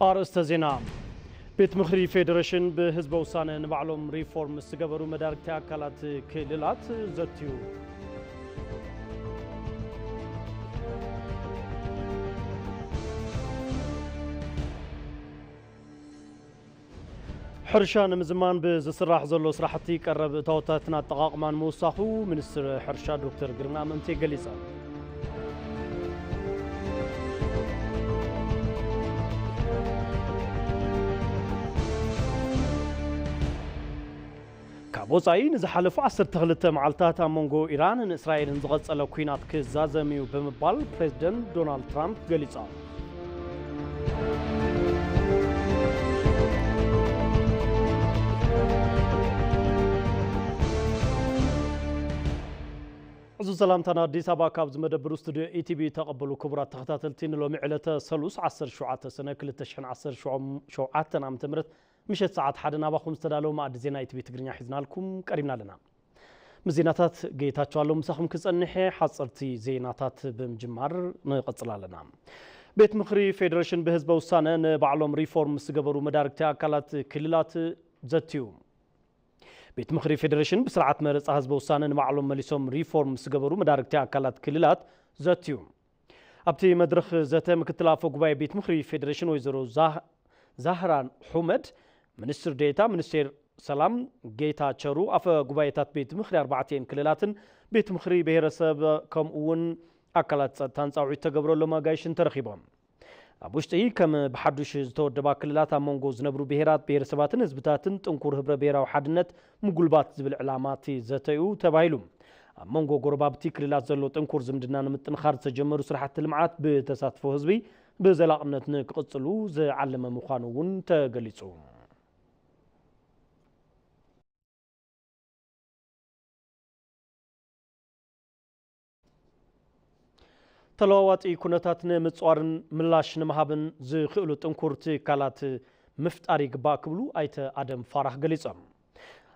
ኣርእስተ ዜና። ቤት ምኽሪ ፌዴሬሽን ብህዝበ ውሳነ ንባዕሎም ሪፎርም ምስ ዝገበሩ መዳርግቲ ኣካላት ክልላት ዘትዩ። ሕርሻ ንምዝማን ብዝስራሕ ዘሎ ስራሕቲ ቀረብ እታወታትን ኣጠቓቕማን ምውሳኹ ሚኒስትር ሕርሻ ዶክተር ግርማ ኣመንቴ ገሊጸ። ካብ ወጻኢ ንዝሓለፉ ዓሰርተ ክልተ መዓልታት ኣብ መንጎ ኢራንን እስራኤልን ዝቐጸለ ኲናት ክዛዘም እዩ ብምባል ፕሬዝደንት ዶናልድ ትራምፕ ገሊጾም። ዕዙዝ ሰላምታና ኣዲስ ኣበባ ካብ ዝመደብሩ ስቱድዮ ኢቲቪ ተቐበሉ። ክቡራት ተኸታተልቲ፣ ንሎሚ ዕለተ ሰሉስ ዓሰርተ ሸውዓተ ሰነ ክልተ ሽሕን ዓሰርተ ሸውዓተን ዓመተ ምህረት ምሸት ሰዓት ሓደ ናባኹም ዝተዳለወ መኣዲ ዜና ኢቲቪ ትግርኛ ሒዝናልኩም ቀሪብና ኣለና። ምስ ዜናታት ጌታቸው ኣለዉ ምሳኹም ክጸንሕ እየ። ሓጸርቲ ዜናታት ብምጅማር ንቐጽል ኣለና። ቤት ምኽሪ ፌዴሬሽን ብህዝበ ውሳነ ንባዕሎም ሪፎርም ምስ ዝገበሩ መዳርግቲ ኣካላት ክልላት ዘትዩ። ቤት ምኽሪ ፌዴሬሽን ብስርዓት መረጻ ህዝበ ውሳነ ንባዕሎም መሊሶም ሪፎርም ምስ ዝገበሩ መዳርግቲ ኣካላት ክልላት ዘትዩ። ኣብቲ መድረኽ ዘተ ምክትል ኣፈ ጉባኤ ቤት ምኽሪ ፌዴሬሽን ወይዘሮ ዛህ-፣ ዛህራ ሑመድ፣ ሚኒስትር ዴኤታ ሚኒስቴር ሰላም ጌታቸሩ፣ ኣፈ ጉባኤታት ቤት ምኽሪ ኣርባዕቲኤን ክልላትን ቤት ምኽሪ ብሄረሰብ ከምኡ እውን ኣካላት ጸጥታን ጻውዒት ተገብረሎም ኣጋይሽን ተረኺቦም። ኣብ ውሽጢ ከም ብሓዱሽ ዝተወደባ ክልላት ኣብ መንጎ ዝነብሩ ብሄራት፣ ብሄረሰባትን ህዝብታትን ጥንኩር ህብረ ብሄራዊ ሓድነት ምጉልባት ዝብል ዕላማ እቲ ዘተ እዩ ተባሂሉ። ኣብ መንጎ ጎረባብቲ ክልላት ዘሎ ጥንኩር ዝምድና ንምጥንኻር ዝተጀመሩ ስራሕቲ ልምዓት ብተሳትፎ ህዝቢ ብዘላቕነት ንክቕጽሉ ዝዓለመ ምዃኑ እውን ተገሊጹ። ተለዋዋጢ ኩነታት ንምጽዋርን ምላሽ ንምሃብን ዝኽእሉ ጥንኩር ትካላት ምፍጣር ይግባእ ክብሉ ኣይተ ኣደም ፋራህ ገሊጾም።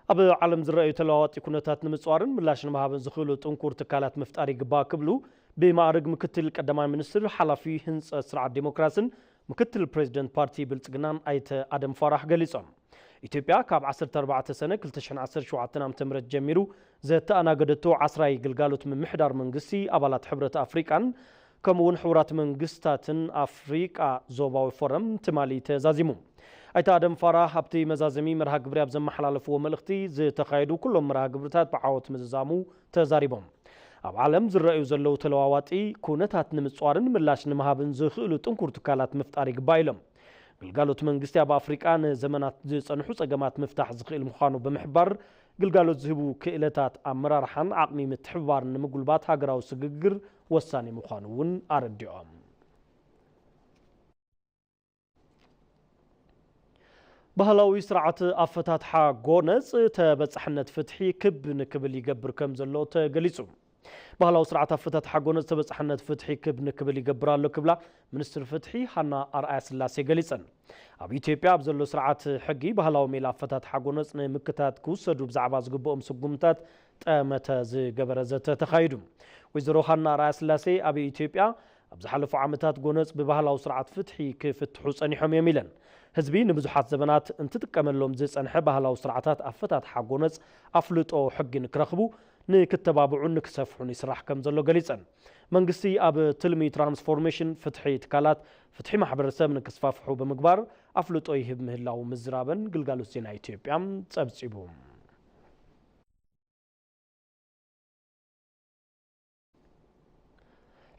ኣብ ዓለም ዝረኣዩ ተለዋዋጢ ኩነታት ንምጽዋርን ምላሽ ንምሃብን ዝኽእሉ ጥንኩር ትካላት ምፍጣር ይግባእ ክብሉ ብማዕርግ ምክትል ቀዳማይ ሚኒስትር ሓላፊ ህንጸት ስርዓት ዲሞክራስን ምክትል ፕሬዚደንት ፓርቲ ብልጽግናን ኣይተ ኣደም ፋራህ ገሊጾም። ኢትዮጵያ ካብ ዓሰርተ ኣርባዕተ ሰነ ክልተ ሽሕን ዓሰርተ ሸውዓተን ዓመተ ምህረት ጀሚሩ ዘተኣናገደቶ ዓስራይ ግልጋሎት ምምሕዳር መንግስቲ ኣባላት ሕብረት ኣፍሪቃን ከምኡ እውን ሕቡራት መንግስታትን ኣፍሪቃ ዞባዊ ፎረም ትማሊ ተዛዚሙ። ኣይተ ኣደም ፋራህ ኣብቲ መዛዘሚ መርሃ ግብሪ ኣብ ዘመሓላለፍዎ መልእኽቲ፣ ዝተኻየዱ ኩሎም መርሃ ግብርታት ብዓወት ምዝዛሙ ተዛሪቦም። ኣብ ዓለም ዝረኣዩ ዘለዉ ተለዋዋጢ ኩነታት ንምጽዋርን ምላሽ ንምሃብን ዝኽእሉ ጥንኩር ትካላት ምፍጣር ይግባእ ኢሎም። ግልጋሎት መንግስቲ ኣብ ኣፍሪቃ ንዘመናት ዝጸንሑ ጸገማት ምፍታሕ ዝኽእል ምዃኑ ብምሕባር፣ ግልጋሎት ዝህቡ ክእለታት ኣመራርሓን ዓቕሚ ምትሕብባርን ንምጉልባት ሃገራዊ ስግግር ወሳኒ ምዃኑ እውን ኣረዲኦም። ባህላዊ ስርዓት ኣፈታትሓ ጎነጽ ተበጻሕነት ፍትሒ ክብ ንክብል ይገብር ከም ዘሎ ተገሊጹ። ባህላዊ ስርዓት ኣፈታትሓ ጎነጽ ተበጻሕነት ፍትሒ ክብ ንክብል ይገብር ኣሎ ክብላ ሚኒስትር ፍትሒ ሃና ኣርኣያ ስላሴ ገሊጸን። ኣብ ኢትዮጵያ ኣብ ዘሎ ስርዓት ሕጊ ባህላዊ ሜላ ኣፈታትሓ ጎነጽ ንምክታት ክውሰዱ ብዛዕባ ዝግብኦም ስጉምታት ጠመተ ዝገበረ ዘተ ተኻይዱ። ወይዘሮ ሃና ኣርኣያ ስላሴ ኣብ ኢትዮጵያ ኣብ ዝሓለፉ ዓመታት ጎነጽ ብባህላዊ ስርዓት ፍትሒ ክፍትሑ ጸኒሖም እዮም ኢለን። ህዝቢ ንብዙሓት ዘበናት እንትጥቀመሎም ዝጸንሐ ባህላዊ ስርዓታት ኣፈታትሓ ጎነጽ ኣፍልጦ ሕጊ ንክረኽቡ፣ ንክተባብዑን ንክሰፍሑን ይስራሕ ከም ዘሎ ገሊጸን። መንግስቲ ኣብ ትልሚ ትራንስፎርሜሽን ፍትሒ ትካላት ፍትሒ ማሕበረሰብ ንክስፋፍሑ ብምግባር ኣፍልጦ ይህብ ምህላው ምዝራበን ግልጋሎት ዜና ኢትዮጵያ ጸብጺቡ።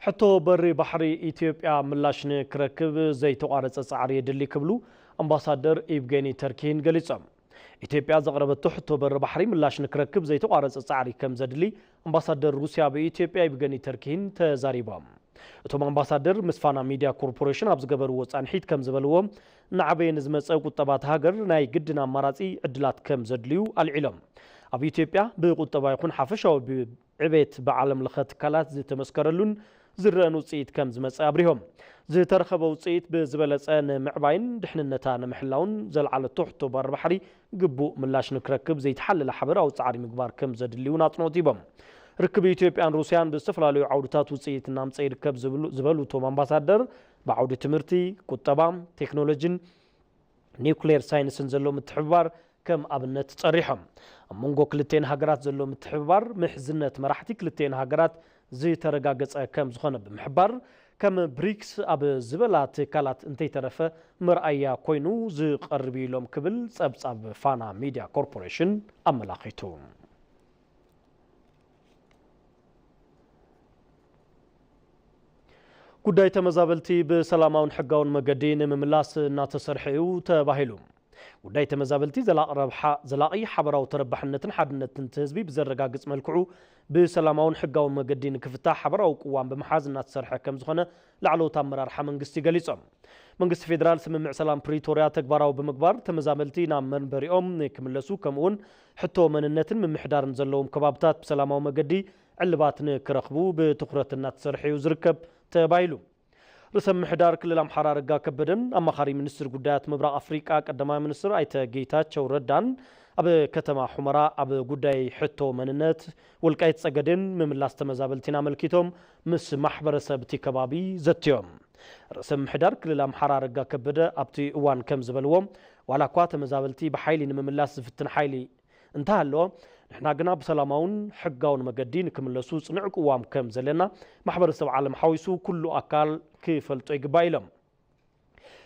ሕቶ በሪ ባሕሪ ኢትዮጵያ ምላሽ ንክረክብ ዘይተቋረጸ ጻዕሪ የድሊ ክብሉ ኣምባሳደር ኢብጌኒ ተርኪን ገሊጾም። ኢትዮጵያ ዘቕረበቶ ሕቶ በሪ ባሕሪ ምላሽ ንክረክብ ዘይተቋረጸ ጻዕሪ ከም ዘድሊ ኣምባሳደር ሩስያ ኣብ ኢትዮጵያ ኢብጌኒ ተርኪን ተዛሪቦም። እቶም ኣምባሳደር ምስ ፋና ሚድያ ኮርፖሬሽን ኣብ ዝገበርዎ ጻንሒት ከም ዝበልዎ፣ እናዓበየ ንዝመጸ ቁጠባ እታ ሃገር ናይ ግድን ኣማራጺ ዕድላት ከም ዘድልዩ ኣልዒሎም። ኣብ ኢትዮጵያ ብቁጠባ ይኹን ሓፈሻዊ ብ-፣ ዕቤት ብዓለም ለኸ ትካላት ዝተመስከረሉን ዝረአን ውጽኢት ከም ዝመጸ ኣብሪሆም። ዝተረኸበ ውጽኢት ብዝበለጸ ንምዕባይን ድሕንነታ ንምሕላውን ዘልዓለቶ ሕቶ በሪ ባሕሪ ግቡእ ምላሽ ንክረክብ ዘይተሓለለ ሓበራዊ ጻዕሪ ምግባር ከም ዘድሊ እውን ኣጽንኦት ሂቦም። ርክብ ኢትዮጵያን ሩስያን ብዝተፈላለዩ ዓውድታት ውፅኢት እናምፀ ይርከብ ዝብሉ ዝበሉ እቶም ኣምባሳደር፣ ብዓውዲ ትምህርቲ፣ ቁጠባ፣ ቴክኖሎጂን ኒውክሌር ሳይንስን ዘሎ ምትሕብባር ከም ኣብነት ጸሪሖም። ኣብ መንጎ ክልቴን ሃገራት ዘሎ ምትሕብባር ምሕዝነት መራሕቲ ክልቴን ሃገራት ዝተረጋገጸ ከም ዝኾነ ብምሕባር፣ ከም ብሪክስ ኣብ ዝበላ ትካላት እንተይተረፈ መርኣያ ኮይኑ ዝቐርብ እዩ ኢሎም ክብል ጸብጻብ ፋና ሚድያ ኮርፖሬሽን ኣመላኺቱ። ጉዳይ ተመዛበልቲ ብሰላማውን ሕጋውን መገዲ ንምምላስ እናተሰርሐ እዩ ተባሂሉ። ጉዳይ ተመዛበልቲ ዘላቒ ረብሓ፣ ዘላቒ ሓበራዊ ተረባሕነትን ሓድነትን እቲ ህዝቢ ብዘረጋግጽ መልክዑ ብሰላማውን ሕጋውን መገዲ ንክፍታሕ ሓበራዊ ቅዋም ብምሓዝ እናተሰርሐ ከም ዝኾነ ላዕለዎት ኣመራርሓ መንግስቲ ገሊጾም። መንግስቲ ፌዴራል ስምምዕ ሰላም ፕሪቶርያ ተግባራዊ ብምግባር ተመዛበልቲ ናብ መንበሪኦም ንክምለሱ፣ ከምኡውን ሕቶ መንነትን ምምሕዳርን ዘለዎም ከባብታት ብሰላማዊ መገዲ ዕልባት ንክረኽቡ ብትኹረት እናተሰርሐ እዩ ዝርከብ ተባሂሉ። ርእሰ ምምሕዳር ክልል ኣምሓራ ኣረጋ ከበደን ኣማኻሪ ሚኒስትር ጉዳያት ምብራቕ ኣፍሪቃ ቀዳማይ ሚኒስትር ኣይተ ጌታቸው ረዳን ኣብ ከተማ ሑመራ ኣብ ጉዳይ ሕቶ መንነት ወልቃይት ጸገዴን ምምላስ ተመዛበልቲን ኣመልኪቶም ምስ ማሕበረሰብ እቲ ከባቢ ዘትዮም። ርእሰ ምምሕዳር ክልል ኣምሓራ ኣረጋ ከበደ ኣብቲ እዋን ከም ዝበልዎ፣ ዋላ እኳ ተመዛበልቲ ብሓይሊ ንምምላስ ዝፍትን ሓይሊ እንተሃለወ፣ ንሕና ግና ብሰላማውን ሕጋውን መገዲ ንክምለሱ ጽኑዕ ቅዋም ከም ዘለና ማሕበረሰብ ዓለም ሓዊሱ ኩሉ ኣካል ክፈልጦ ይግባእ ኢሎም።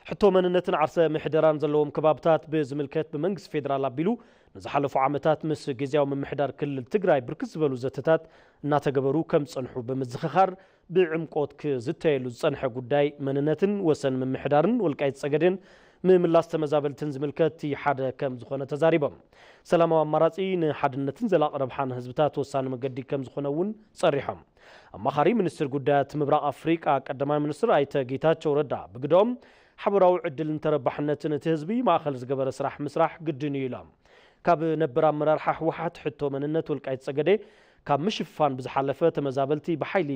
ሕቶ መንነትን ዓርሰ ምሕደራን ዘለዎም ከባብታት ብዝምልከት ብመንግስቲ ፌዴራል ኣቢሉ ንዝሓለፉ ዓመታት ምስ ግዝያዊ ምምሕዳር ክልል ትግራይ ብርክት ዝበሉ ዘተታት እናተገበሩ ከም ዝጸንሑ ብምዝኽኻር፣ ብዕምቆት ክዝተየሉ ዝጸንሐ ጉዳይ መንነትን ወሰን ምምሕዳርን ወልቃይት ጸገዴን ምምላስ ተመዛበልትን ዝምልከት እቲ ሓደ ከም ዝኾነ ተዛሪቦም። ሰላማዊ ኣማራጺ ንሓድነትን ዘላቒ ረብሓን ህዝብታት ወሳኒ መገዲ ከም ዝኾነ እውን ጸሪሖም። ኣማኻሪ ሚኒስትር ጉዳያት ምብራቕ ኣፍሪቃ ቀዳማይ ሚኒስትር ኣይተ ጌታቸው ረዳ ብግደኦም፣ ሓበራዊ ዕድልን ተረባሕነትን እቲ ህዝቢ ማእኸል ዝገበረ ስራሕ ምስራሕ ግድን እዩ ኢሎም። ካብ ነበር ኣመራርሓ ህወሓት ሕቶ መንነት ወልቃይት ጸገዴ ካብ ምሽፋን ብዝሓለፈ ተመዛበልቲ ብሓይሊ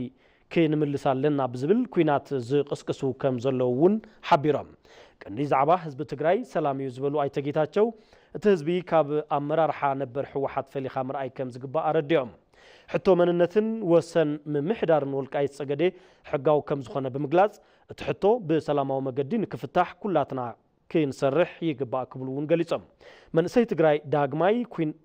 ክንምልስ ኣለና ብዝብል ኲናት ዝቕስቅሱ ከም ዘለዉ እውን ሓቢሮም። ቀንዲ ዛዕባ ህዝቢ ትግራይ ሰላም እዩ ዝበሉ ኣይተ ጌታቸው፣ እቲ ህዝቢ ካብ ኣመራርሓ ነበር ህወሓት ፈሊኻ ምርኣይ ከም ዝግባእ ኣረዲኦም። ሕቶ መንነትን ወሰን ምምሕዳርን ወልቃይት ጸገዴ ሕጋዊ ከም ዝኾነ ብምግላጽ፣ እቲ ሕቶ ብሰላማዊ መገዲ ንክፍታሕ ኩላትና ክንሰርሕ ይግባእ ክብሉ እውን ገሊጾም። መንእሰይ ትግራይ ዳግማይ ኩን-፣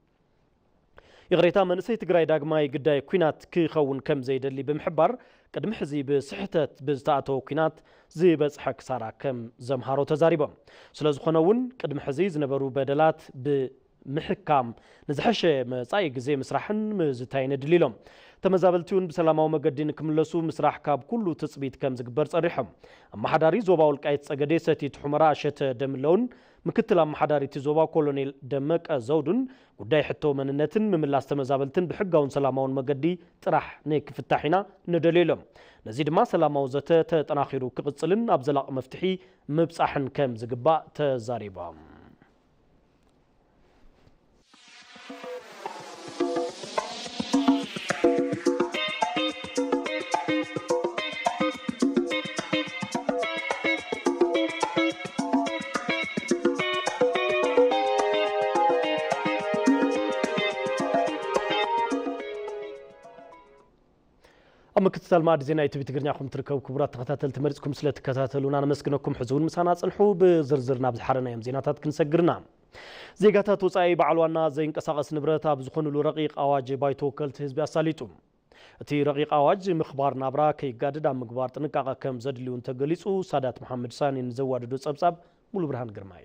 ይቕሬታ፣ መንእሰይ ትግራይ ዳግማይ ግዳይ ኲናት ክኸውን ከም ዘይደሊ ብምሕባር፣ ቅድሚ ሕዚ ብስሕተት ብዝተኣተወ ኲናት ዝበጽሐ ክሳራ ከም ዘምሃሮ ተዛሪቦም። ስለ ዝኾነ እውን ቅድሚ ሕዚ ዝነበሩ በደላት ብምሕካም ንዝሐሸ መጻኢ ግዜ ምስራሕን ምዝታይን የድሊ ኢሎም። ተመዛበልቲ እውን ብሰላማዊ መገዲ ንክምለሱ ምስራሕ ካብ ኩሉ ትጽቢት ከም ዝግበር ጸሪሖም። ኣመሓዳሪ ዞባ ወልቃይት ጸገዴ ሰቲት ሑመራ ኣሸተ ደምለውን ምክትል ኣመሓዳሪ እቲ ዞባ ኮሎኔል ደመቀ ዘውዱን ጉዳይ ሕቶ መንነትን ምምላስ ተመዛበልትን ብሕጋውን ሰላማውን መገዲ ጥራሕ ንክፍታሕ ኢና ንደልዮ ኢሎም። ነዚ ድማ ሰላማዊ ዘተ ተጠናኺሩ ክቕጽልን ኣብ ዘላቒ መፍትሒ ምብጻሕን ከም ዝግባእ ተዛሪቦም። ኣብ ምክትታል ማዕዲ ዜና ኢቲቪ ትግርኛ ኹም ትርከቡ ክቡራት ተኸታተልቲ፣ መሪጽኩም ስለ ትከታተሉና ነመስግነኩም። ሕዚ እውን ምሳና ጽንሑ። ብዝርዝር ናብ ዝሓረናዮም ዜናታት ክንሰግርና። ዜጋታት ወጻኢ በዓል ዋና ዘይንቀሳቐስ ንብረት ኣብ ዝኾኑሉ ረቂቕ ኣዋጅ ባይቶ ወከልቲ ህዝቢ ኣሳሊጡ። እቲ ረቂቕ ኣዋጅ ምኽባር ናብራ ከይጋደድ ኣብ ምግባር ጥንቃቐ ከም ዘድልዩ እንተገሊጹ፣ ሳዳት መሓመድ ሳኒ ንዘዋደዶ ጸብጻብ ሙሉ ብርሃን ግርማይ።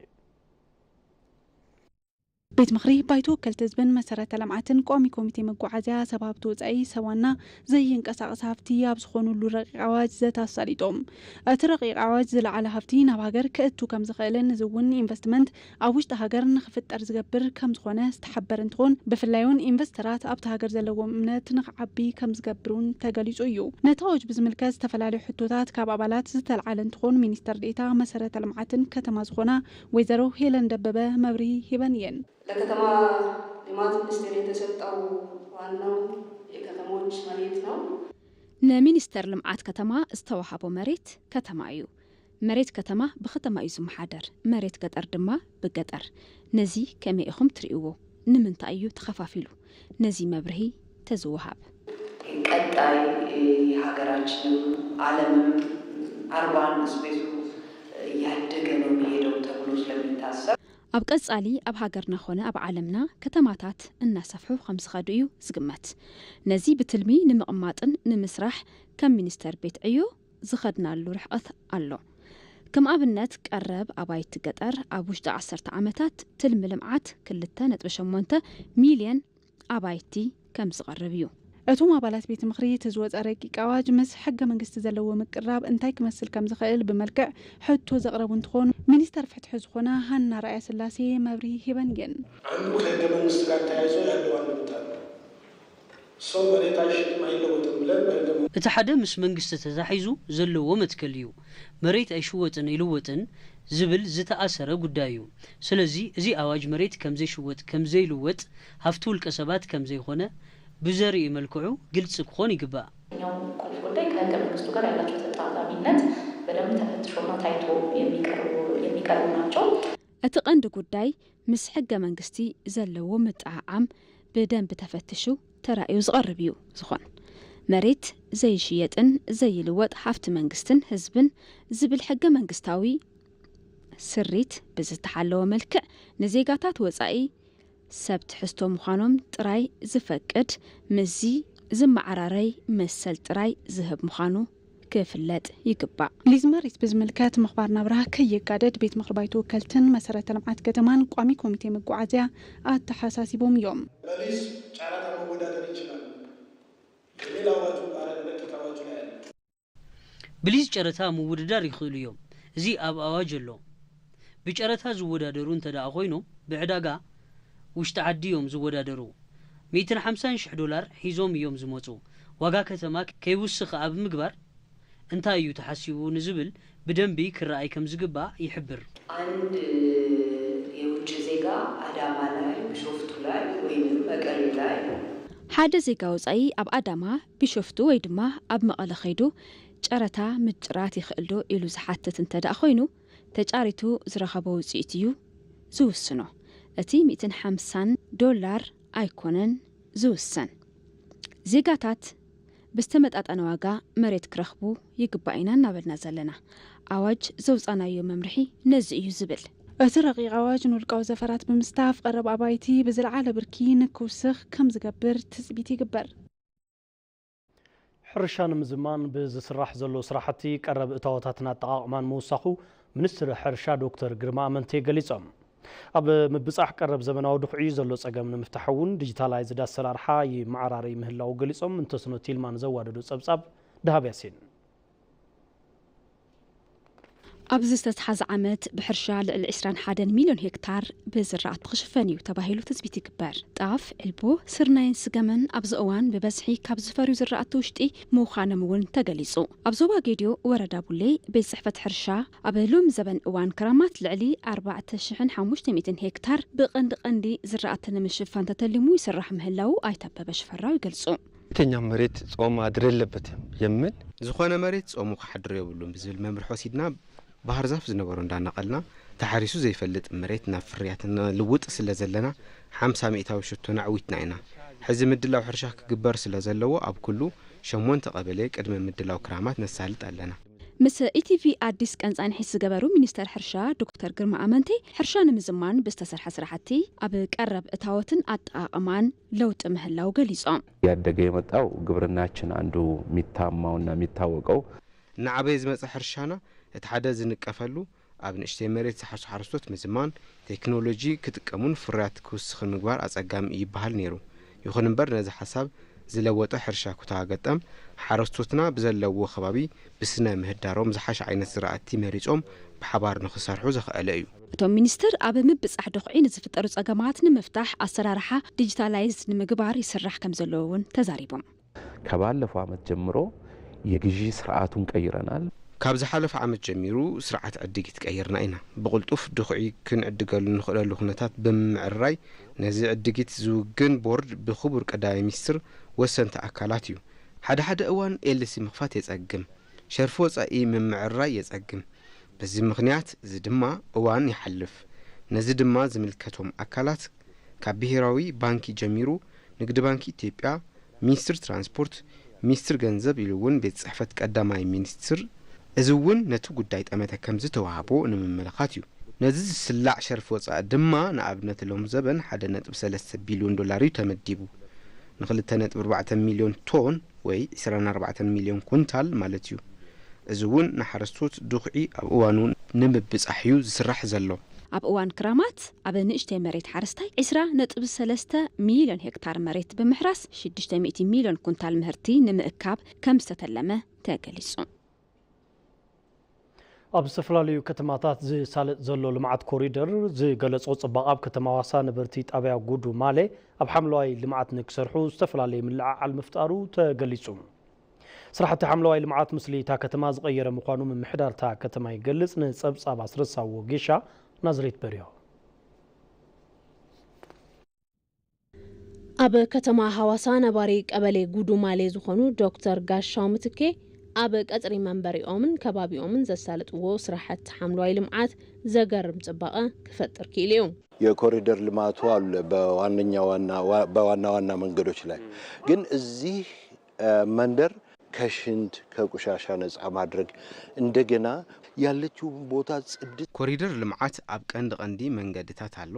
ቤት ምኽሪ ባይቶ ወከልቲ ህዝብን መሰረተ ልምዓትን ቋሚ ኮሚቴ መጓዓዝያ ሰብ ሃብቲ ወጻኢ ሰብ ዋና ዘይንቀሳቐስ ሃፍቲ ኣብ ዝኾኑሉ ረቂቕ ኣዋጅ ዘተ ኣሳሊጦም። እቲ ረቂቕ ኣዋጅ ዝለዓለ ሃፍቲ ናብ ሃገር ክእቱ ከም ዝኽእልን እዚ እውን ኢንቨስትመንት ኣብ ውሽጢ ሃገር ንኽፍጠር ዝገብር ከም ዝኾነ ዝተሓበረ እንትኾን፣ ብፍላይ እውን ኢንቨስተራት ኣብቲ ሃገር ዘለዎም እምነት ንኽዓቢ ከም ዝገብር እውን ተገሊጹ እዩ። ነቲ ኣዋጅ ብዝምልከት ዝተፈላለዩ ሕቶታት ካብ ኣባላት ዝተልዓለ እንትኾን፣ ሚኒስተር ዴኤታ መሰረተ ልምዓትን ከተማ ዝኾና ወይዘሮ ሄለን ደበበ መብርሂ ሂበን እየን። ለከተማ ልማት ሚኒስቴር የተሰጠው ዋናው የከተሞች መሬት ነው። ንሚኒስተር ልምዓት ከተማ ዝተዋሃቦ መሬት ከተማ እዩ። መሬት ከተማ ብከተማ እዩ ዝመሓደር፣ መሬት ገጠር ድማ ብገጠር። ነዚ ከመይ ኢኹም ትርእይዎ? ንምንታይ እዩ ተኸፋፊሉ? ነዚ መብርሂ ተዝወሃብ። ቀጣይ የሀገራችንም ዓለምም አርባን ስፔሱ እያደገ ነው የሚሄደው ተብሎ ስለሚታሰብ ኣብ ቀጻሊ ኣብ ሃገርና ኾነ ኣብ ዓለምና ከተማታት እናሰፍሑ ከም ዝኸዱ እዩ ዝግመት። ነዚ ብትልሚ ንምቕማጥን ንምስራሕ ከም ሚኒስተር ቤት ዕዮ ዝኸድናሉ ርሕቐት ኣሎ። ከም ኣብነት ቀረብ ኣባይቲ ገጠር ኣብ ውሽጢ ዓሰርተ ዓመታት ትልሚ ልምዓት ክልተ ነጥቢ ሸሞንተ ሚልዮን ኣባይቲ ከም ዝቐርብ እዩ። እቶም ኣባላት ቤት ምኽሪ እቲ ዝወፀ ረቂቅ ኣዋጅ ምስ ሕገ መንግስቲ ዘለዎ ምቅርራብ እንታይ ክመስል ከም ዝኽእል ብመልክዕ ሕቶ ዘቕረቡ እንትኾኑ፣ ሚኒስተር ፍትሒ ዝኾና ሃና ራእያ ስላሴ መብርሂ ሂበን እየን። አንዱ ከህገ መንግስት ጋር ተያይዞ ያለው አንድምታ ነው። ሰው መሬት አይሸጥም አይለወጥም ብለን በህገ መንግስት እቲ ሓደ ምስ መንግስቲ ተታሒዙ ዘለዎ መትከል እዩ። መሬት ኣይሽወጥን ኣይልወጥን ዝብል ዝተኣሰረ ጉዳይ እዩ። ስለዚ እዚ ኣዋጅ መሬት ከምዘይሽወጥ ከምዘይልወጥ ሃፍቲ ውልቀ ሰባት ከምዘይኾነ ብዘርኢ መልክዑ ግልፂ ክኾን ይግባእ። ኛው ቁልፍ ጉዳይ ከህገ መንግስቱ ጋር ያላቸው ተጣጣሚነት በደንብ ተፈትሾና ታይቶ የሚቀርቡ የሚቀርቡ ናቸው። እቲ ቀንዲ ጉዳይ ምስ ሕገ መንግስቲ ዘለዎ ምጥዕዓም ብደንቢ ተፈትሹ ተራእዩ ዝቐርብ እዩ ዝኾን። መሬት ዘይሽየጥን ዘይልወጥ ሃፍቲ መንግስትን ህዝብን ዝብል ሕገ መንግስታዊ ስሪት ብዝተሓለወ መልክዕ ንዜጋታት ወፃኢ ሰብ ትሕዝቶ ምዃኖም ጥራይ ዝፈቅድ ምስዚ ዝመዓራረይ መሰል ጥራይ ዝህብ ምዃኑ ክፍለጥ ይግባእ። ሊዝ መሬት ብዝምልከት ምኽባር ናብራ ከይጋደድ ቤት ምኽሪ ባይቶ ወከልትን መሰረተ ልምዓት ከተማን ቋሚ ኮሚቴ መጓዓዝያ ኣተሓሳሲቦም እዮም። በሊዝ ጨረታ መወዳደር ይችላል የሚል አዋጁ ረቂቅ አዋጁ ላይ አለ። ብሊዝ ጨረታ ምውድዳር ይኽእሉ እዮም። እዚ ኣብ ኣዋጅ ኣሎ። ብጨረታ ዝወዳደሩ እንተደኣ ኮይኖም ብዕዳጋ ውሽጢ ዓዲ እዮም ዝወዳደሩ። ሚእትን ሓምሳን ሽሕ ዶላር ሒዞም እዮም ዝመፁ። ዋጋ ከተማ ከይውስኽ ኣብ ምግባር እንታይ እዩ ተሓሲቡ ንዝብል ብደንቢ ክረኣይ ከም ዝግባእ ይሕብር። አንድ የውጭ ዜጋ አዳማ ላይ ቢሾፍቱ ላይ ወይም መቀሌ ላይ ሓደ ዜጋ ወፃኢ ኣብ ኣዳማ፣ ቢሾፍቱ ወይ ድማ ኣብ መቐለ ከይዱ ጨረታ ምጭራት ይኽእል ዶ ኢሉ ዝሓትት እንተ ደኣ ኮይኑ ተጫሪቱ ዝረኸቦ ውፅኢት እዩ ዝውስኖ። እቲ ሚእትን ሓምሳን ዶላር ኣይኮነን ዝውሰን። ዜጋታት ብዝተመጣጠነ ዋጋ መሬት ክረኽቡ ይግባእ ኢና እናበልና ዘለና። ኣዋጅ ዘውፃናዮ መምርሒ ነዚ እዩ ዝብል። እቲ ረቂቅ ኣዋጅ ንውልቃዊ ዘፈራት ብምስታፍ ቀረብ ኣባይቲ ብዝለዓለ ብርኪ ንክውስኽ ከም ዝገብር ትፅቢት ይግበር። ሕርሻ ንምዝማን ብዝስራሕ ዘሎ ስራሕቲ ቀረብ እታወታትን ኣጠቓቕማን ምውሳኹ ሚኒስትር ሕርሻ ዶክተር ግርማ ኣመንቴ ገሊጾም። ኣብ ምብጻሕ ቀረብ ዘመናዊ ድኹዒ ዘሎ ጸገም ንምፍታሕ እውን ዲጂታላይዝድ ኣሰራርሓ ይመዓራረይ ምህላዉ ገሊጾም። ምንተስኖት ይልማ ንዘዋደዶ ጸብጻብ ደሃብ ያሲን። ኣብዚ ዝተትሓዘ ዓመት ብሕርሻ ልዕሊ ዕስራን ሓደን ሚልዮን ሄክታር ብዝራእቲ ክሽፈን እዩ ተባሂሉ ትፅቢት ይግበር። ጣፍ፣ ዕልቦ፣ ስርናይን ስገምን ኣብዚ እዋን ብበዝሒ ካብ ዝፈርዩ ዝራእቲ ውሽጢ ምዃኖም እውን ተገሊፁ። ኣብ ዞባ ጌዲዮ ወረዳ ቡሌ ቤት ፅሕፈት ሕርሻ ኣብ ሎሚ ዘበን እዋን ክራማት ልዕሊ ኣርባዕተ ሽሕን ሓሙሽተ ሚእትን ሄክታር ብቐንዲ ቀንዲ ዝራእቲ ንምሽፋን ተተሊሙ ይስራሕ ምህላዉ ኣይተ ኣበበ ሽፈራው ይገልፁ። የትኛው መሬት ጾም ማደር የለበትም የሚል ዝኾነ መሬት ጾሙ ክሓድር የብሉን ብዝብል መምርሒ ወሲድና ባህር ዛፍ ዝነበሮ እንዳነቐልና ተሓሪሱ ዘይፈልጥ መሬት ናብ ፍርያት ንልውጥ ስለ ዘለና ሓምሳ ሚእታዊ ሽቶና ኣዕዊትና ኢና። ሕዚ ምድላው ሕርሻ ክግበር ስለ ዘለዎ ኣብ ኩሉ ሸሞንተ ቀበሌ ቅድመ ምድላው ክራማት ነሳልጥ ኣለና። ምስ ኢቲቪ ኣዲስ ቀንጻኒሒት ዝገበሩ ሚኒስተር ሕርሻ ዶክተር ግርማ ኣመንቴ፣ ሕርሻ ንምዝማን ብዝተሰርሐ ስራሕቲ ኣብ ቀረብ እታወትን ኣጠቓቕማን ለውጢ ምህላው ገሊጾም። እያደገ የመጣው ግብርናችን አንዱ የሚታማውና የሚታወቀው እናዓበየ ዝመጸ ሕርሻና እቲ ሓደ ዝንቀፈሉ ኣብ ንእሽተይ መሬት ዝሓርሱ ሓረስቶት ምዝማን፣ ቴክኖሎጂ ክጥቀሙን ፍርያት ክውስኽን ምግባር ኣጸጋሚ እዩ ይበሃል ነይሩ። ይኹን እምበር ነዚ ሓሳብ ዝለወጠ ሕርሻ ኩታ ገጠም ሓረስቶትና ብዘለውዎ ከባቢ ብስነ ምህዳሮም ዝሓሸ ዓይነት ዝራእቲ መሪጾም ብሓባር ንኽሰርሑ ዘኽኣለ እዩ። እቶም ሚኒስትር ኣብ ምብጻሕ ድኹዒ ንዝፍጠሩ ጸገማት ንምፍታሕ ኣሰራርሓ ዲጂታላይዝድ ንምግባር ይስራሕ ከምዘሎ እውን ተዛሪቦም። ከባለፈው ዓመት ጀምሮ የግዢ ስርዓቱን ቀይረናል። ካብ ዝሓለፈ ዓመት ጀሚሩ ስርዓት ዕድጊት ቀይርና ኢና። ብቕልጡፍ ድኹዒ ክንዕድገሉ ንኽእለሉ ኩነታት ብምምዕርራይ ነዚ ዕድጊት ዝውግን ቦርድ ብኽቡር ቀዳማይ ሚኒስትር ወሰንቲ ኣካላት እዩ። ሓደ ሓደ እዋን ኤልሲ ምኽፋት የጸግም፣ ሸርፊ ወጻኢ ምምዕርራይ የጸግም። በዚ ምኽንያት እዚ ድማ እዋን ይሓልፍ። ነዚ ድማ ዝምልከቶም ኣካላት ካብ ብሄራዊ ባንኪ ጀሚሩ ንግዲ ባንኪ ኢትዮጵያ፣ ሚኒስትሪ ትራንስፖርት፣ ሚኒስትር ገንዘብ ኢሉ እውን ቤት ጽሕፈት ቀዳማይ ሚኒስትር፣ እዚ እውን ነቲ ጉዳይ ጠመተ ከም ዝተዋህቦ ንምምልኻት እዩ። ነዚ ዝስላዕ ሸርፊ ወጻኢ ድማ ንኣብነት ሎም ዘበን ሓደ ነጥቢ ሰለስተ ቢልዮን ዶላር እዩ ተመዲቡ። ንክልተ ነጥቢ ኣርባዕተ ሚልዮን ቶን ወይ ዕስራን ኣርባዕተን ሚልዮን ኩንታል ማለት እዩ። እዚ እውን ንሓረስቶት ዱኽዒ ኣብ እዋኑ ንምብጻሕ እዩ ዝስራሕ ዘሎ። ኣብ እዋን ክራማት ኣብ ንእሽተይ መሬት ሓረስታይ ዕስራ ነጥቢ ሰለስተ ሚልዮን ሄክታር መሬት ብምሕራስ ሽዱሽተ ሚእቲ ሚልዮን ኩንታል ምህርቲ ንምእካብ ከም ዝተተለመ ተገሊጹ። ኣብ ዝተፈላለዩ ከተማታት ዝሳለጥ ዘሎ ልምዓት ኮሪደር ዝገለጾ ጽባቐ ኣብ ከተማ ሃዋሳ ነበርቲ ጣብያ ጉዱ ማሌ ኣብ ሓምለዋይ ልምዓት ንክሰርሑ ዝተፈላለየ ምልዕዓል ምፍጣሩ ተገሊጹ። ስራሕቲ ሓምለዋይ ልምዓት ምስሊ እታ ከተማ ዝቐየረ ምዃኑ ምምሕዳር እታ ከተማ ይገልጽ። ንጸብጻብ ኣስረሳዎ ጌሻ ናዝሬት በሪሆ። ኣብ ከተማ ሃዋሳ ነባሪ ቀበሌ ጉዱማሌ ዝኾኑ ዶክተር ጋሻው ምትኬ ኣብ ቀጽሪ መንበሪኦምን ከባቢኦምን ዘሳለጥዎ ስራሕቲ ሓምለዋይ ልምዓት ዘገርም ጽባቐ ክፈጥር ክኢሉ እዩ። የኮሪደር ልማቱ አለ በዋነኛ ዋና በዋና ዋና መንገዶች ላይ ግን እዚህ መንደር ከሽንት ከቆሻሻ ነጻ ማድረግ እንደገና ያለችውን ቦታ ጽድት ኮሪደር ልምዓት ኣብ ቀንዲ ቀንዲ መንገድታት ኣሎ።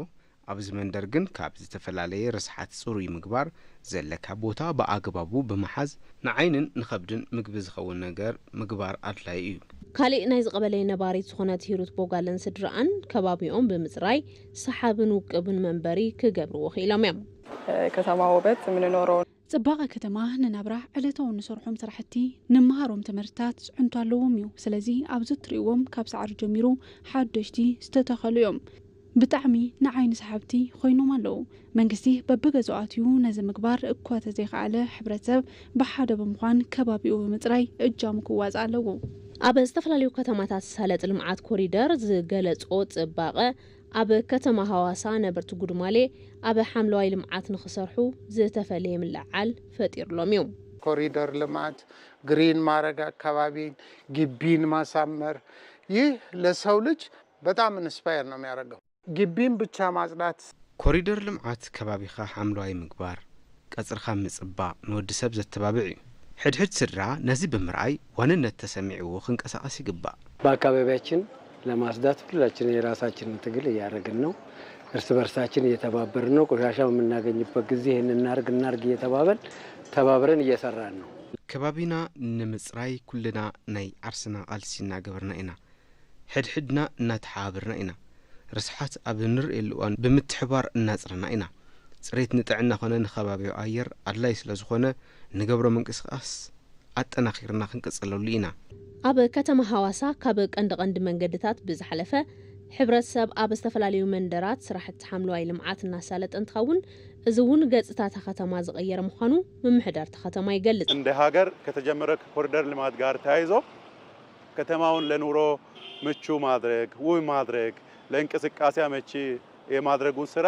ኣብዚ መንደር ግን ካብ ዝተፈላለየ ርስሓት ጽሩይ ምግባር፣ ዘለካ ቦታ ብኣግባቡ ብምሓዝ ንዓይንን ንኸብድን ምግቢ ዝኸውን ነገር ምግባር ኣድላዪ እዩ። ካሊእ ናይዚ ቀበሌ ነባሪት ዝኾነት ሂሩት ቦጋለን ስድርኣን ከባቢኦም ብምጽራይ ሰሓብን ውቅብን መንበሪ ክገብርዎ ክኢሎም እዮም። ከተማ ውበት የምንኖረው ጽባቐ ከተማ ንናብራ ዕለታዊ ንሰርሖም ስራሕቲ፣ ንመሃሮም ትምህርትታት ዝዕንቶ ኣለዎም እዩ። ስለዚ ኣብዚ እትርእይዎም ካብ ሳዕሪ ጀሚሩ ሓደሽቲ ዝተተኸሉ እዮም። ብጣዕሚ ንዓይኒ ሰሓብቲ ኮይኖም ኣለዉ። መንግስቲ በብገዝኡ ኣትዩ ነዚ ምግባር እኳ ተዘይከኣለ ሕብረተሰብ ብሓደ ብምዃን ከባቢኡ ብምፅራይ እጃሙ ክዋፅእ ኣለዎ። ኣብ ዝተፈላለዩ ከተማታት ዝሳለጥ ልምዓት ኮሪደር ዝገለፆ ፅባቐ ኣብ ከተማ ሃዋሳ ነበርቲ ጉዱማሌ ኣብ ሓምለዋይ ልምዓት ንኽሰርሑ ዝተፈለየ ምልዕዓል ፈጢርሎም እዩ። ኮሪደር ልማት፣ ግሪን ማረግ፣ ኣካባቢን ግቢን ማሳመር፣ ይህ ለሰው ልጅ በጣም ኢንስፓየር ነው የሚያደርገው። ግቢን ብቻ ማጽዳት። ኮሪደር ልምዓት ከባቢኻ ሓምለዋይ ምግባር፣ ቀጽርኻ ምጽባቕ ንወዲ ሰብ ዘተባብዕ እዩ። ሕድሕድ ስድራ ነዚ ብምርኣይ ዋንነት ተሰሚዕዎ ክንቀሳቐስ ይግባእ። በአካባቢያችን ለማጽዳት ሁላችን የራሳችንን ትግል እያደረግን ነው። እርስ በርሳችን እየተባበርን ነው። ቆሻሻ በምናገኝበት ጊዜ ይህን እናርግ እናርግ እየተባበል ተባብረን እየሰራን ነው። ከባቢና ንምጽራይ ኩልና ናይ ዓርስና ቃልሲ እናገበርና ኢና። ሕድሕድና እናተሓባበርና ኢና። ርስሓት ኣብ እንርእየሉ እዋን ብምትሕባር እናጽረና ኢና። ጽሬት ንጥዕና ኮነ ንኸባቢያዊ ኣየር ኣድላይ ስለ ዝኾነ፣ እንገብሮ ምንቅስቓስ ኣጠናኺርና ክንቅጽለሉ ኢና። ኣብ ከተማ ሃዋሳ ካብ ቀንዲ ቀንዲ መንገድታት ብዝሓለፈ፣ ሕብረተሰብ ኣብ ዝተፈላለዩ መንደራት ስራሕቲ ሓምለዋይ ልምዓት እናሳለጠ እንትኸውን፣ እዚ እውን ገጽታ እታ ከተማ ዝቐየረ ምዃኑ ምምሕዳር እታ ከተማ ይገልጽ። እንደ ሀገር ከተጀመረ ኮሪደር ልማት ጋር ተያይዞ ከተማውን ለኑሮ ምቹ ማድረግ፣ ውብ ማድረግ፣ ለእንቅስቃሴ አመቺ የማድረጉን ስራ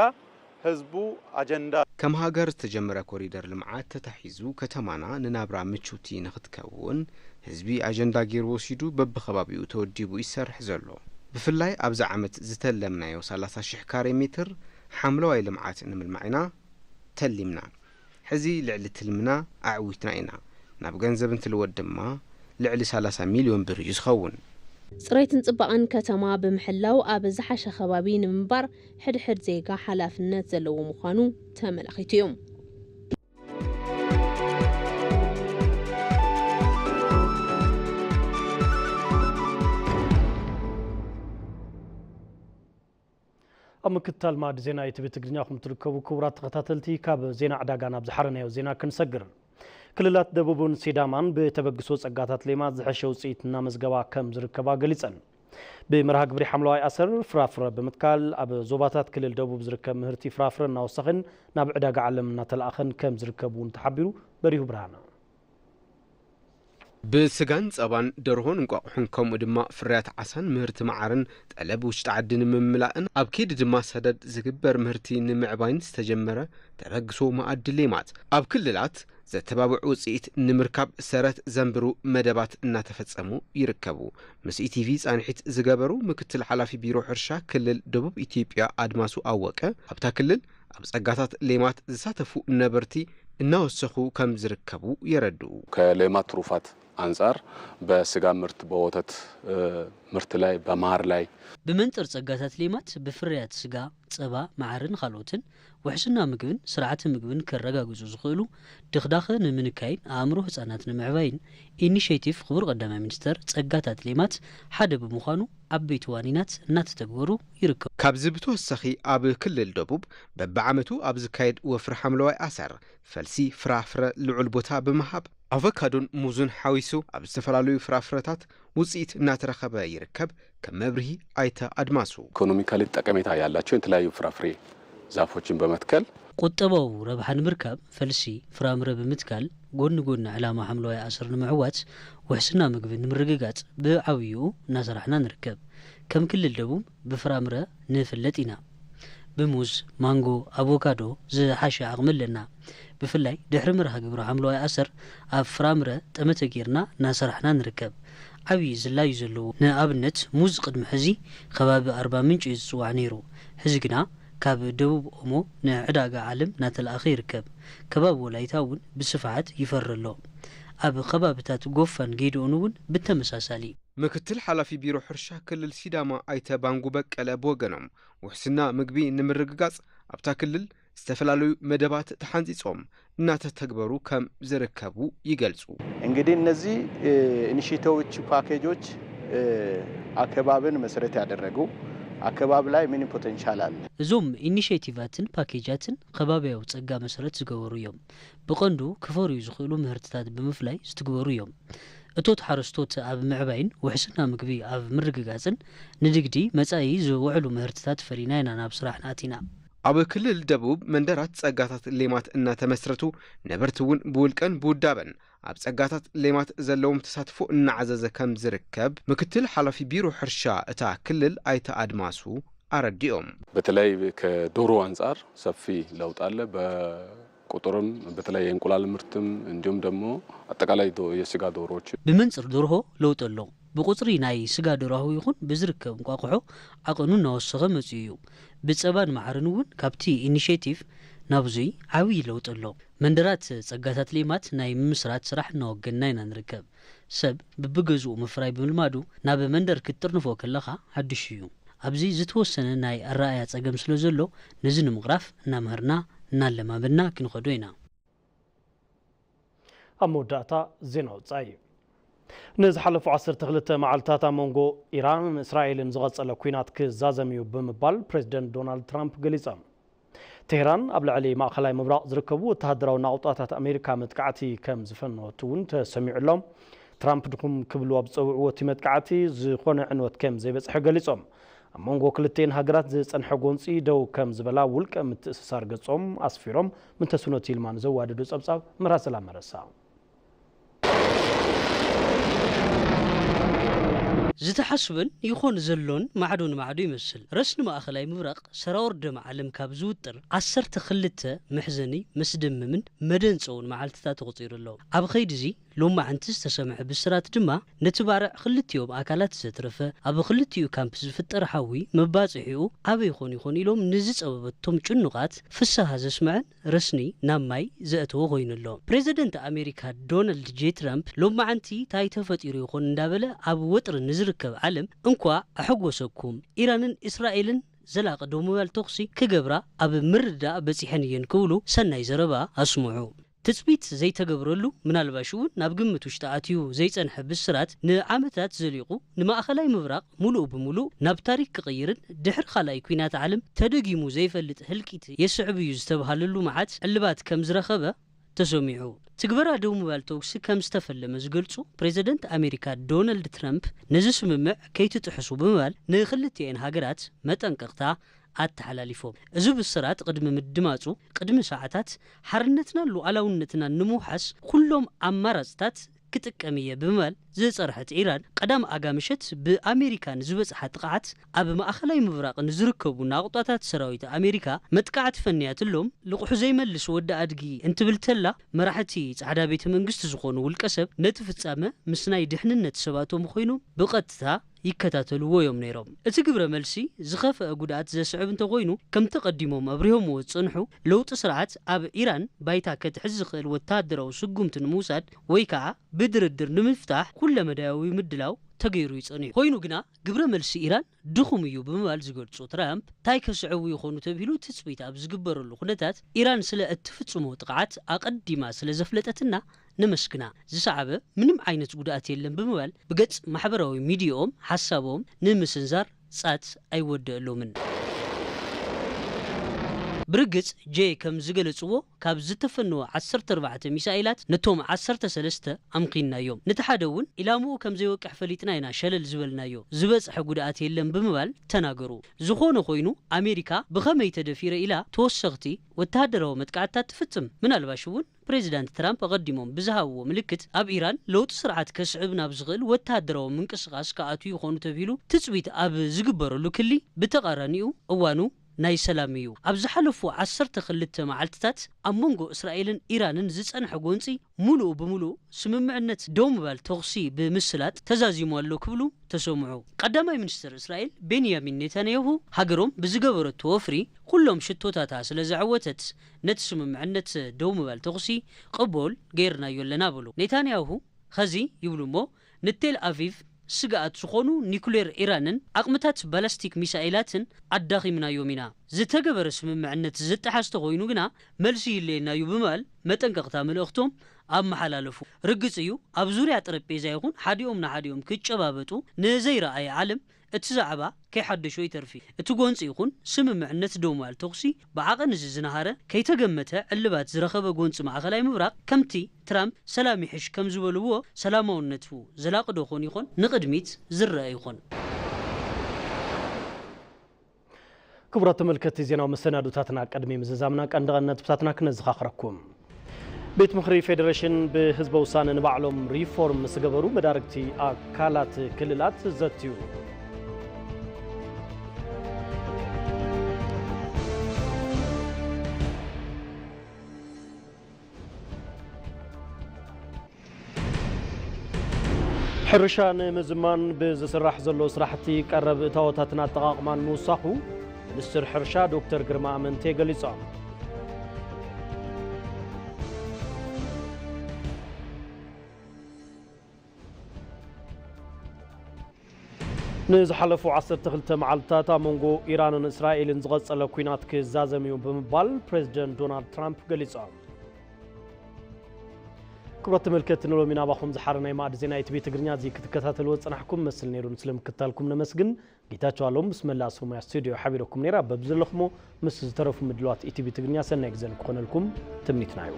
ህዝቡ አጀንዳ። ከም ሃገር ዝተጀመረ ኮሪደር ልምዓት ተታሒዙ ከተማና ንናብራ ምችውቲ ንኽትከውን ህዝቢ ኣጀንዳ ገይሩ ወሲዱ በብኸባቢኡ ተወዲቡ ይሰርሕ ዘሎ። ብፍላይ ኣብዚ ዓመት ዝተለምናዮ ሰላሳ ሽሕ ካሬ ሜትር ሓምለዋይ ልምዓት ንምልማዕ ኢና ተሊምና። ሕዚ ልዕሊ ትልምና ኣዕዊትና ኢና። ናብ ገንዘብ እንትልወጥ ድማ ልዕሊ ሰላሳ ሚልዮን ብር እዩ ዝኸውን። ጽሬትን ጽባቐን ከተማ ብምሕላው ኣብ ዝሓሸ ከባቢ ንምንባር ሕድሕድ ዜጋ ሓላፍነት ዘለዎ ምዃኑ ተመላኺቱ እዩ። ኣብ ምክትታል ማዕዲ ዜና ኢቲቪ ትግርኛ ኹም ትርከቡ ክቡራት ተኸታተልቲ፣ ካብ ዜና ዕዳጋ ናብ ዝሓረናዮ ዜና ክንሰግር። ክልላት ደቡብን ሲዳማን ብተበግሶ ጸጋታት ሌማት ዝሐሸ ውጽኢት እናመዝገባ ከም ዝርከባ ገሊጸን። ብመርሃ ግብሪ ሓምለዋይ ኣሰር ፍራፍረ ብምትካል ኣብ ዞባታት ክልል ደቡብ ዝርከብ ምህርቲ ፍራፍረ እናወሰኸን ናብ ዕዳጋ ዓለም እናተላእኸን ከም ዝርከብ እውን ተሓቢሩ። በሪሁ ብርሃነ። ብስጋን ጸባን ደርሆን እንቋቑሖን ከምኡ ድማ ፍርያት ዓሳን ምህርቲ መዓርን ጠለብ ውሽጢ ዓዲ ንምምላእን ኣብ ከይዲ ድማ ሰደድ ዝግበር ምህርቲ ንምዕባይን ዝተጀመረ ተበግሶ መኣዲ ሌማት ኣብ ክልላት ዘተባብዕ ውፅኢት ንምርካብ ሰረት ዘንብሩ መደባት እናተፈጸሙ ይርከቡ። ምስ ኢቲቪ ጻንሒት ዝገበሩ ምክትል ሓላፊ ቢሮ ሕርሻ ክልል ደቡብ ኢትዮጵያ ኣድማሱ ኣወቀ ኣብታ ክልል ኣብ ጸጋታት ሌማት ዝሳተፉ ነበርቲ እናወሰኹ ከም ዝርከቡ የረድኡ። ከሌማት ትሩፋት አንጻር በስጋ ምርት፣ በወተት ምርት ላይ፣ በማር ላይ ብመንጽር ጸጋታት ሌማት ብፍርያት ስጋ፣ ጸባ፣ መዓርን ካልኦትን ውሕስና ምግብን ስርዓተ ምግብን ከረጋግጹ ዝኽእሉ ድኽዳኸ ንምንካይን ኣእምሮ ህጻናት ንምዕባይን ኢኒሼቲቭ ክቡር ቀዳማይ ሚኒስተር ጸጋታት ሌማት ሓደ ብምዃኑ ዓበይቲ ዋኒናት እናተተግበሩ ይርከቡ። ካብዚ ብተወሳኺ ኣብ ክልል ደቡብ በብዓመቱ ኣብ ዝካየድ ወፍሪ ሓምለዋይ ኣሰር ፈልሲ ፍራፍረ ልዑል ቦታ ብምሃብ ኣቮካዶን ሙዝን ሓዊሱ ኣብ ዝተፈላለዩ ፍራፍረታት ውፅኢት እናተረኸበ ይርከብ። ከም መብርሂ ኣይተ ኣድማሱ ኢኮኖሚካሊ ጠቀሜታ ያላቸው የተለያዩ ፍራፍሬ ዛፎችን በመትከል ቁጠባዊ ረብሓ ንምርካብ ፈልሲ ፍራምረ ብምትካል ጎኒ ጎኒ ዕላማ ሓምለዋይ ኣሰር ንምዕዋት ውሕስና ምግቢ ንምርግጋጽ ብዓብይኡ እናሰራሕና ንርከብ። ከም ክልል ደቡብ ብፍራምረ ንፍለጥ ኢና። ብሙዝ፣ ማንጎ፣ ኣቮካዶ ዝሓሸ ዓቕሚ ኣለና። ብፍላይ ድሕሪ መርሃ ግብሪ ሓምለዋይ ኣሰር ኣብ ፍራምረ ጠመተ ጌርና እናሰራሕና ንርከብ። ዓብዪ ዝላዩ ዘለዎ ንኣብነት ሙዝ ቅድሚ ሕዚ ከባቢ ኣርባ ምንጭ እዩ ዝፅዋዕ ነይሩ። ሕዚ ግና ካብ ደቡብ ኦሞ ንዕዳጋ ዓለም እናተለኣኸ ይርከብ። ከባቢ ወላይታ እውን ብስፍሓት ይፈሪ ኣሎ። ኣብ ከባብታት ጎፋን ጌድኦን እውን ብተመሳሳሊ። ምክትል ሓላፊ ቢሮ ሕርሻ ክልል ሲዳማ ኣይተ ባንጉ በቀለ ብወገኖም ውሕስና ምግቢ ንምርግጋፅ ኣብታ ክልል ዝተፈላለዩ መደባት ተሓንፂፆም እናተተግበሩ ከም ዝርከቡ ይገልፁ። እንግዲህ እነዚህ ኢኒሼቲቮች፣ ፓኬጆች አካባቢን መሰረት ያደረጉ አካባቢ ላይ ምን ፖቴንሻል አለ። እዞም ኢኒሼቲቫትን ፓኬጃትን ከባቢያዊ ጸጋ መሰረት ዝገበሩ እዮም። ብቐንዱ ክፈርዩ ዝኽእሉ ምህርትታት ብምፍላይ ዝትግበሩ እዮም። እቶት ሓረስቶት ኣብ ምዕባይን ውሕስና ምግቢ ኣብ ምርግጋጽን ንንግዲ መጻኢ ዝውዕሉ ምህርትታት ፈሪና ኢና ናብ ስራሕ ኣቲና። ኣብ ክልል ደቡብ መንደራት ጸጋታት ሌማት እናተመስረቱ ነበርቲ እውን ብውልቀን ብውዳበን ኣብ ጸጋታት ሌማት ዘለዎም ተሳትፎ እናዓዘዘ ከም ዝርከብ ምክትል ሓላፊ ቢሮ ሕርሻ እታ ክልል ኣይተ ኣድማሱ ኣረዲኦም። በተለይ ከዶሮ አንጻር ሰፊ ለውጥ አለ። በቁጥርም በተለይ የእንቁላል ምርትም እንዲሁም ደግሞ አጠቃላይ የስጋ ዶሮዎች ብመንጽር ደርሆ ለውጢ ኣሎ። ብቁጽሪ ናይ ስጋ ደራሁ ይኹን ብዝርከብ እንቋቑሖ ዓቐኑ እናወሰኸ መጺኡ እዩ። ብጸባን መዓርን እውን ካብቲ ኢኒሼቲቭ ናብዙይ ዓብዪ ለውጢ ኣሎ። መንደራት ጸጋታት ሌማት ናይ ምምስራት ስራሕ እናወገንና ኢና ንርከብ። ሰብ ብብገዝኡ ምፍራይ ብምልማዱ ናብ መንደር ክትጥርንፎ ከለኻ ሓድሽ እዩ። ኣብዚ ዝተወሰነ ናይ ኣረኣያ ጸገም ስለ ዘሎ ነዚ ንምቕራፍ እናምሃርና እናለማመድና ክንኸዶ ኢና። ኣብ መወዳእታ ዜና ወጻኢ። ንዝሓለፉ ዓሰርተ ክልተ መዓልታት ኣብ መንጎ ኢራንን እስራኤልን ዝቐጸለ ኲናት ክዛዘም እዩ ብምባል ፕሬዚደንት ዶናልድ ትራምፕ ገሊጾም። ቴህራን ኣብ ልዕሊ ማእኸላይ ምብራቕ ዝርከቡ ወተሃደራዊ ናቑጣታት ኣሜሪካ መጥቃዕቲ ከም ዝፈነወት እውን ተሰሚዑ ኣሎ። ትራምፕ ድኹም ክብሉ ኣብ ዝጸውዕዎ እቲ መጥቃዕቲ ዝኾነ ዕንወት ከም ዘይበጽሐ ገሊጾም። ኣብ መንጎ ክልቲኤን ሃገራት ዝጸንሐ ጎንጺ ደው ከም ዝበላ ውልቀ ምትእስሳር ገጾም ኣስፊሮም። ምንተስኖት ይልማ ንዘዋደዶ ጸብጻብ ምራስላ መረሳ። ዝተሓስበን ይኾን ዘሎን ማዕዶ ንማዕዶ ይመስል። ረስኒ ማእኸላይ ምብራቕ ሰራወር ደም ዓለም ካብ ዝውጥር ዓሰርተ ክልተ መሕዘኒ መስደመምን መደንጸውን መዓልትታት ተቖጺሩ ኣሎ። ኣብ ኸይዲ እዚ ሎማዕንቲ ዝተሰምዐ ብስራት ድማ ነቲ ባርዕ ክልቲኦም ኣካላት ዘትረፈ ኣብ ክልቲኡ ካምፕ ዝፍጠር ሓዊ መባጽሒኡ ኣበይ ይኾን ይኾን ኢሎም ንዝጸበበቶም ጭኑቓት ፍስሃ ዘስምዐን ረስኒ ናብ ማይ ዘእተወ ኮይኑ ኣሎ። ፕሬዚደንት ኣሜሪካ ዶናልድ ጄ ትራምፕ ሎማዕንቲ ታይ ተፈጢሩ ይኾን እንዳበለ ኣብ ወጥሪ ንዝርከብ ዓለም እንኳ ኣሐጎሰኩም፣ ኢራንን እስራኤልን ዘላቂ ደው ምባል ተኹሲ ክገብራ ኣብ ምርዳእ በጺሐን እየን ክብሉ ሰናይ ዘረባ ኣስምዑ። ትጽቢት ዘይተገብረሉ፣ ምናልባሽ እውን ናብ ግምት ውሽጢ ኣትዩ ዘይጸንሐ ብስራት ንዓመታት ዘሊቑ ንማእኸላይ ምብራቕ ምሉእ ብምሉእ ናብ ታሪክ ክቕይርን ድሕሪ ካልኣይ ኲናት ዓለም ተደጊሙ ዘይፈልጥ ህልቂት የስዕብ እዩ ዝተብሃለሉ መዓት ዕልባት ከም ዝረኸበ ተሰሚዑ። ትግበራ ደው ምባል ተኩሲ ከም ዝተፈለመ ዝገልጹ ፕሬዚደንት ኣሜሪካ ዶናልድ ትራምፕ ነዚ ስምምዕ ከይትጥሕሱ ብምባል ንክልቲኤን ሃገራት መጠንቀቕታ ኣተሓላሊፎም። እዚ ብስራት ቅድሚ ምድማጹ ቅድሚ ሰዓታት ሓርነትናን ሉዓላውነትናን ንምውሓስ ኩሎም ኣማራጽታት ክጥቀም እየ ብምባል ዝጸርሐት ኢራን ቀዳም ኣጋ ምሸት ብኣሜሪካ ንዝበጽሓ ጥቕዓት ኣብ ማእኸላይ ምብራቕ ንዝርከቡ ናቑጣታት ሰራዊት ኣሜሪካ መጥቃዕቲ ፈንያትሎም ልቑሑ ዘይመልስ ወዲ ኣድጊ እንትብል ተላ መራሕቲ ጻዕዳ ቤተ መንግስቲ ዝኾኑ ውልቀ ሰብ ነቲ ፍጻመ ምስ ናይ ድሕንነት ሰባቶም ኮይኖም ብቐጥታ ይከታተልዎ እዮም ነይሮም። እቲ ግብረ መልሲ ዝኸፍአ ጉድኣት ዘስዕብ እንተኾይኑ፣ ከምቲ ቀዲሞም ኣብሪሆምዎ ዝጸንሑ፣ ለውጢ ስርዓት ኣብ ኢራን ባይታ ከትሕዝ ዝኽእል ወተሃደራዊ ስጉምቲ ንምውሳድ ወይ ከኣ ብድርድር ንምፍታሕ ኩለመዳያዊ ምድላው ተገይሩ እዩ ጸኒሑ። ኮይኑ ግና፣ ግብረ መልሲ ኢራን ድኹም እዩ ብምባል ዝገልጹ ትራምፕ፣ እንታይ ከስዕቡ ይኾኑ ተባሂሉ ትጽቢት ኣብ ዝግበረሉ ኩነታት፣ ኢራን ስለ እትፍጽሞ ጥቕዓት ኣቐዲማ ስለ ዘፍለጠትና ነመስግና። ዝሰዓበ ምንም ዓይነት ጉድኣት የለን ብምባል ብገጽ ማሕበራዊ ሚዲያኦም ሓሳቦም ንምስንዛር ጻት ኣይወደኣሎምን። ብርግጽ፣ ጄ ከም ዝገለጽዎ፣ ካብ ዝተፈነወ ዓሰርተ ኣርባዕተ ሚሳኤላት ነቶም ዓሰርተ ሰለስተ ኣምኺንናዮም። ነቲ ሓደ እውን ኢላምኡ ከም ዘይወቅዕ ፈሊጥና ኢና ሸለል ዝበልናዮ። ዝበጽሐ ጉድኣት የለን ብምባል ተናገሩ። ዝኾነ ኮይኑ፣ ኣሜሪካ ብኸመይ ተደፊረ ኢላ ተወሰኽቲ ወተሃደራዊ መጥቃዕትታት ትፍጽም? ምናልባሽ እውን ፕሬዚዳንት ትራምፕ ኣቐዲሞም ብዝሃብዎ ምልክት፣ ኣብ ኢራን ለውጢ ስርዓት ከስዕብ ናብ ዝኽእል ወተሃደራዊ ምንቅስቓስ ክኣትዉ ይኾኑ ተባሂሉ ትጽቢት ኣብ ዝግበረሉ ክሊ፣ ብተቓራኒኡ እዋኑ ናይ ሰላም እዩ። ኣብ ዝሓለፉ ዓሰርተ ክልተ መዓልትታት ኣብ መንጎ እስራኤልን ኢራንን ዝጸንሐ ጎንጺ ሙሉእ ብሙሉእ ስምምዕነት ደው ምባል ተኹሲ ብምስላጥ ተዛዚሙ ኣሎ ክብሉ ተሰምዑ። ቀዳማይ ሚኒስትር እስራኤል ቤንያሚን ኔታንያሁ ሃገሮም ብዝገበረቶ ወፍሪ ኩሎም ሽቶታታ ስለ ዘዐወተት ነቲ ስምምዕነት ደው ምባል ተኹሲ ቅቡል ገይርናዮ ኣለና በሉ። ኔታንያሁ ኸዚ ይብሉ እሞ ንቴል ኣቪቭ ስግኣት ዝኾኑ ኒኩሌር ኢራንን ዓቕምታት ባላስቲክ ሚሳኤላትን ኣዳኺምናዮም ኢና። ዝተገበረ ስምምዕነት ዝጠሓስ ተኾይኑ ግና መልሲ ይለየና እዩ ብምባል መጠንቀቕታ መልእኽቶም ኣመሓላለፉ። ርግጽ እዩ፣ ኣብ ዙርያ ጠረጴዛ ይኹን ሓዲኦም ንሓዲኦም ክጨባበጡ ንዘይረኣየ ዓለም እቲ ዛዕባ ከይሓደሾ ይተርፊ። እቲ ጎንጺ ይኹን ስምምዕነት ደው ምባል ተኹሲ ብዓቐን እዚ ዝነሃረ ከይተገመተ ዕልባት ዝረኸበ ጎንጺ ማእኸላይ ምብራቕ ከምቲ ትራምፕ ሰላም ይሕሽ ከም ዝበልዎ ሰላማውነቱ ዘላቒ ዶ ኾን ይኾን ንቕድሚት ዝረአ ይኾን? ክቡራት ተመልከትቲ ዜናዊ መሰናዱታትና ቅድሚ ምዝዛምና ቀንዲ ቀንዲ ነጥብታትና ክነዘኻኽረኩም። ቤት ምኽሪ ፌዴሬሽን ብህዝበ ውሳነ ንባዕሎም ሪፎርም ምስ ገበሩ መዳርግቲ ኣካላት ክልላት ዘትዩ። ሕርሻ ንምዝማን ብዝስራሕ ዘሎ ስራሕቲ ቀረብ እታወታትን ኣጠቓቕማን ምውሳኹ ሚኒስትር ሕርሻ ዶክተር ግርማ ኣመንቴ ገሊጾም። ንዝሓለፉ ዓሰርተ ክልተ መዓልትታት ኣብ መንጎ ኢራንን እስራኤልን ዝቐጸለ ኲናት ክዛዘም እዩ ብምባል ፕሬዚደንት ዶናልድ ትራምፕ ገሊጾም። ክቡራት ተመልከትቲ፣ ንሎሚ ናባኹም ዝሓረ ናይ ማዕዲ ዜና ኢቲቪ ትግርኛ እዚ ክትከታተልዎ ዝጸናሕኩም መስል ነይሩ። ንስለ ምክትታልኩም ነመስግን። ጌታቸው ኣለሙ ምስ መላእ ሰሙያ ስቱዲዮ ሓቢረኩም ነይረ። በብዘለኹሞ ምስ ዝተረፉ ምድላዋት ኢቲቪ ትግርኛ ሰናይ ግዜ ንክኾነልኩም ትምኒትና እዩ።